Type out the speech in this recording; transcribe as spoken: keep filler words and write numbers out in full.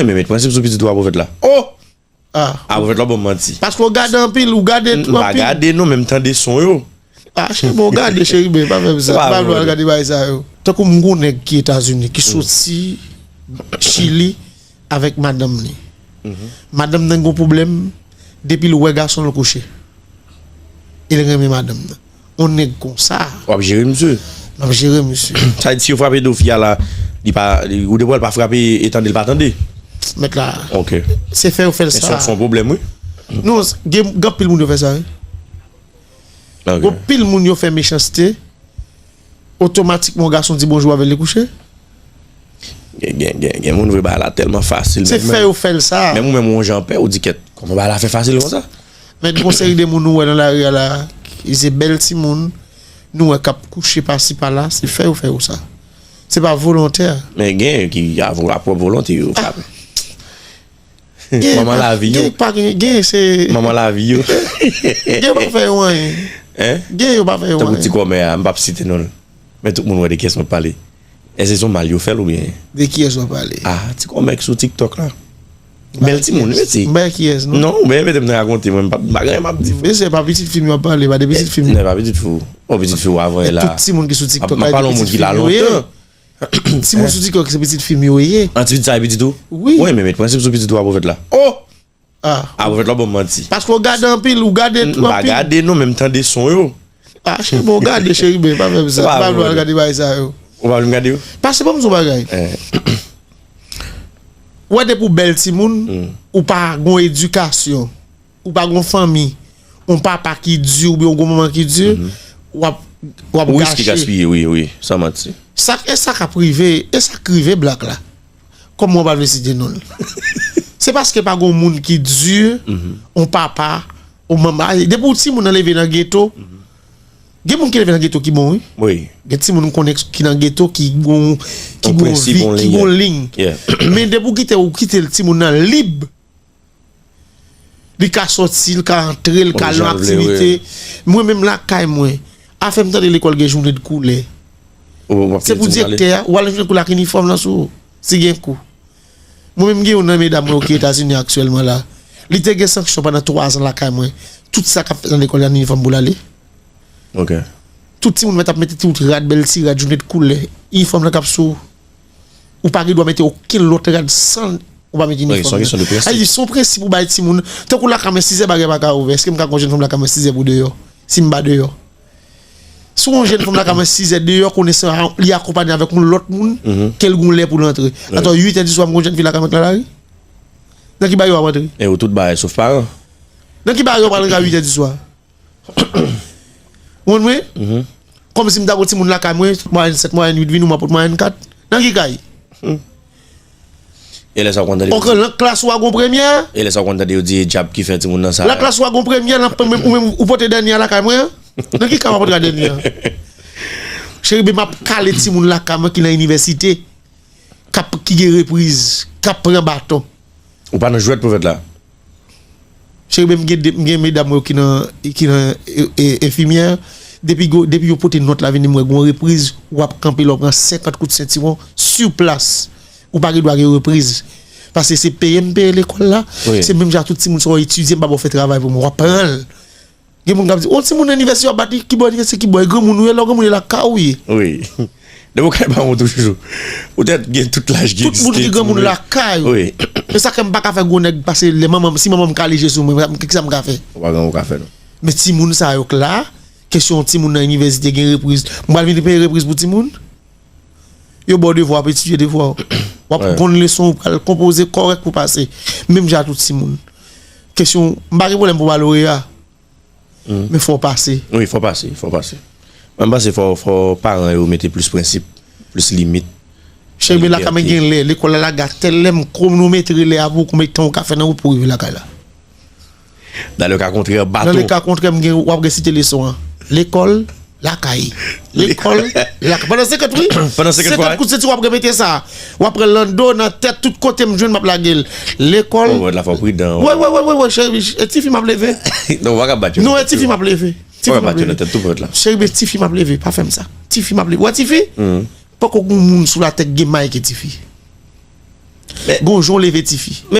E men met prensip sou pitit ou a pwofèt la. Oh! Ah. A pwofèt la w ban m manti. Paske w gade anpil, ou gade tou anpil. M pa gade non, men m tande son yo. Ah, cheri, bon, w gade, cheri, men pa fè m sa. Pa vle al gade bagay sa yo. Tankou m gon nèg ki Etazini, ki soti Chili avèk madanm li. Madanm nan gon pwoblèm, depi l wè gason l kouche. E l renmen madanm nan. On nèg konsa. W ap jere misye. M ap jere misye. Sa vle di si yo frape do fi a la, li pa, li, ou dwe wè l pa frape e tande l pa tande. Mèt la. Ok. Se fè yo fè l sa. Se yon pwoblèm, wi. Non, gen, gen anpil moun yo fè sa, wi. Ok. Gen anpil moun yo fè mechanste, otomatikman yon gason di bonjou avè l, li kouche. Gen, gen, gen, gen moun vre bagay la tèlman fasil. Se fè yo fè l sa. Menm ou menm ou yon jan pè, ou di kèt, kòman bagay la fè fasil konsa? Men gon seri de moun nou wè nan lari a la, se bèl timoun, nou wè k ap kouche pasi pala, se fè yo fè yo sa. Se pa volontè. Men gen ki a vo-, a pwòp volonte yo frape. Manman lavi yo. Gen pa gen, gen se manman lavi yo. Gen pa fè yo anyen. Hein? Gen yo pa fè yo anyen. Tankou ti kòmè a, m p ap site non l. Men tout moun wè de kiyès mwen pale. Èske se yon mal yo fè l oubyen? De kiyès w ap pale? Ah, ti kòmè k sou TikTok la. Bèl timoun, wi, ti. M pa kiyès, non. Non, ou byen mete m nan rakonte, mwen, m pa, m pa gen anyen m ap di. Mesye, pa pitit fi m yo ap pale, pa de pitit fi m. Non, pa pitit fi w. Bon, pitit fi w avan la. Tout timoun ki sou TikTok la, se pitit fi m yo ye. Timoun sou TikTok se pitit fi m yo ye. An ti pitit sa e pitit ou? Wi. Wi, men met prensip sou pitit ou a pwofèt la. Oh! Ah. A pwofèt la w ban m manti. Paske w gade anpil, ou gade tou anpil. M pa gade non, men m tande son yo. Ah, cheri, bon, w gade, cheri, men pa fè m sa. Pa vle al gade bagay sa yo. Ou pa vle m gade yo? Pase ban m di w bagay. Ou wè depi w bèl timoun, ou pa gon edikasyon, ou pa gon fanmi, yon papa ki di oubyen yon granmanman ki di, w ap, w ap gache. Ou riske gaspiye, wi, wi, san manti. Sa, e sa k ap rive, e sa k rive Black la. Kòm mwen pa vle site non l. Se paske pa gon moun ki di, yon papa, yon manman, depi w timoun nan leve nan geto, gen moun ki leve nan geto ki bon, wi. Wi. Gen timoun m konnen ki nan geto ki gon, ki gon vi, ki gon liy. Men depi w kite, ou kite timoun nan lib, li ka sòti, li ka antre, li ka al nan aktivite. Mwen menm lakay mwen, afè m tande lekòl gen jounen de koulè. Se pou direktè a, ou al nan jounen de koulè ak inifòm nan sou ou, si gen kou. Mwen menm gen youn nan medam mwen ki Etazini aktyèlman la. Li te gen sanksyon pandan twa zan lakay mwen. Tout sa k ap fèt nan lekòl la, nan inifòm pou l ale. Ok. Tout timoun mèt ap mete tout rad, bèl ti rad, jounen de koulè. Inifòm nan k ap sou ou. Ou pa gen dwa mete okenn lòt rad san ou pa mete inifòm nan. Wi, se yon kesyon de prensip. Sa vle di, se yon prensip ou bay timoun. Tankou lakay mwen, sizè bagay pa ka ouvè. Èske m ka gon jèn fanm lakay mwen sizè pou deyò? Si m pa deyò. Si yon jèn fanm lakay mwen sizè deyò, konnen se li akonpanye avèk yon lòt moun, ke l gon lè pou l antre. Atò, uitè di swa, m gon jèn fi lakay mwen k nan lari? Nan ki bagay w ap antre? E ou tout bagay sof paran. Nan ki bagay w ap antre a uitè di swa? Ou konprann mwen? Kòmsi m ta gon timoun lakay mwen, mwayèn sèt, mwayèn uit vini, ou mwen pot mwayèn kat. Nan ki kay? E lè sa w konn tande yo di. Oke, nan klas ou a gon premyè? E lè sa w konn tande yo di e dyab ki fè timoun nan sa. Nan klas ou a gon premyè, nan, ou menm, ou menm, ou pote dènye a lakay mwen an? Nan ki kay w ap antre a dènye a? Cheribe, m ap kale timoun lakay mwen ki nan inivèsite, k ap, ki gen repriz, k ap pran baton. Ou pa nan jwèt pwofèt la? Cheribe, m gen de, m gen medam mwen yo ki nan, ki nan, e, e, enfimyè. Depi go, depi yo pote nòt la vini, m wè gon repriz, w ap kanpe la, w pran senkant kout sentiwon, sur place. Ou pa gen dwa gen repriz. Paske se peye m peye lekòl la. Wi. Se menm jan tout timoun sa w etidye, m pa ba w fè travay pou mwen. W ap pran l. Gen moun k ap di, o, timoun nan inivèsite, yo ap bat li, ki bò inivèsite, ki bò, e granmoun ou ye, lè w granmoun, e lakay ou ye. Wi. Depi w kay pa wont toujou. Poutèt gen tout laj ki egziste. Tout moun ki granmoun lakay ou. Wi. E sa k fè m pa ka fè gwo nèg pase lè manman m, si manman m kale je sou mwen, kisa m ka fè? Ou pa gen anyen ou ka fè non. Men timoun sa yo k la, kesyon timoun nan inivèsite gen repriz. M pral vin peye repriz pou timoun? Yo ba w devwa, w ap etidye devwa w. W ap konn leson, ou pral konpoze kòrèk pou pase. Menm jan ak tout timoun. Kesyon, m pa gen pwoblèm pou baloreya. Men fò w pase. Wi, fò w pase, fò w pase. Mwen, m panse fò, fò paran yo mete plis prensip, plis limit. Cheri, men lakay mwen gen lè, lekòl la lage atè, lè m kwonometre lè a pou w konbyen tan ou ka fè nan wout pou w rive lakay la. Dans le cas contraire, bato. Dans le cas contraire, m gen, w ap resite leson an. Lekòl, lakay. Lekòl, lakay. Pandan senkant, wi. Pandan senkant fwa, senkant kout senti, w ap repete sa. W ap pran l nan do, nan tèt, tout kote m jwenn, m ap lage l. Lekòl. Bon, bon, la fò pridan. Wi, wi, wi, wi, wi, cheri, e tifi m ap leve. Non, ou pa ka bat yo. Non, e tifi m ap leve. Ou pa ka bat yo nan tèt tou, pòt la. Cheri, men tifi m ap leve, pa fè m sa. Tifi m ap leve. Ou wè tifi? Poko gen moun sou latè ki gen may ke tifi. Gon jan w leve tifi.